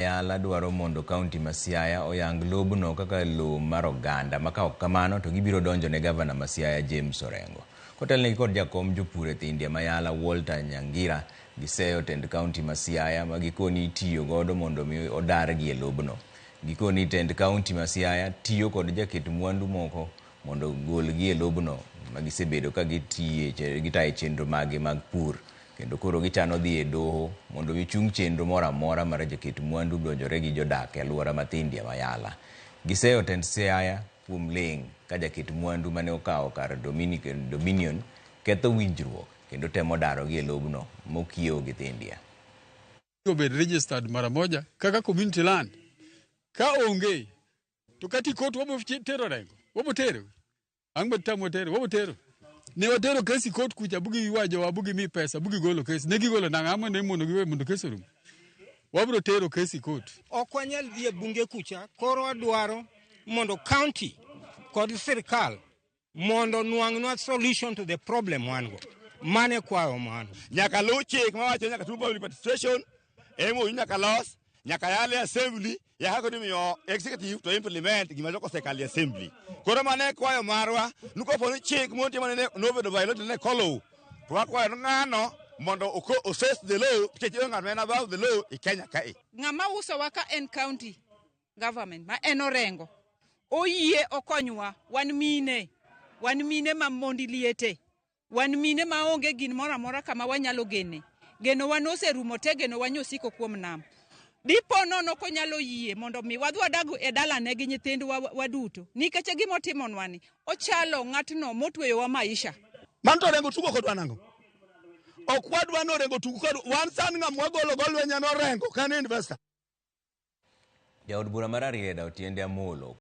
Yala dwaro mondo kaunti ma Siaya oyang lobno kaka lowo mar oganda ma ka ok kamano to gibiro donjo ne gavana ma Siaya James Orengo. Kotelnegi kod jakom jopur e Thindia ma Yala Walter Nyangira giseyo tend kaunti ma Siaya ma gikoni itiyo godo mondo mi odargi e lobno. Gikoni tend kaunti ma Siaya tiyo kod jaket mwandu moko mondo golgi e lobno ma gisebedo ka gitiye gitaye chenro maggi mag pur kendo koro gichano dhi e doho mondo gichung chenro moro amora mar jaket mwandu donjore gi jodak e alwora ma Thindia ma Yala. Giseyo tend Siaya kuom ling' ka jaket mwandu mane okawo kar Dominion ketho winjruok kendo temo darogi e lobno mokiewo gi Thindia. Obed registered mara moja kaka community land. Ka onge to kati court wabo tero Orengo, wabo tero. Ang' ma tamwa tero, wabo tero. Ne watero kesi court kucha bugi wajo bugi mi pesa bugi golo kesi. Ne gigolo nang'o amo ne mondo giwe mondo kesi orum. Wabro tero kesi court. Ok wanyal dhi e bunge kucha, koro wadwaro mondo county kod sirkal mondo nwang'nwa solution to the problem wan go. Mane kwayo mano. Nyaka luw chik mawacho nyaka tim public participation, MOU nyaka los, nyaka yal e assembly, yaka kod imiyo executive to implement gima jok osekalo e assembly. Koro mano e kwayo marwa, ni kopo ni chik motimo ne nobedo violated ne kolow, to wakwayo ni ng'ano mondo assess the law, nikech onge ng'at ma en above the law e Kenya kae. Ng'ama usowa ka en county government ma en Orengo oyie okonywa wan mine wan mine ma mondi liete wan mine ma onge gin moro amora kama wanyalo gene genowa noserumo te genowa nyosiko kuom nam dipo nono konyalo yie mondo mi wadhi wadag e dalane gi nyithindwa waduto nikech gima otimonwa ni ochalo ng'atno motweyowa maisha. Man to Orengo tugo kodwa nang'o? Ok wadwa ni Orengo tug kodwa. Wan sani ng'ama wagolo go lweny en Orengo ka en investor. Jaod bura mar Rarieda Otiende Amolo.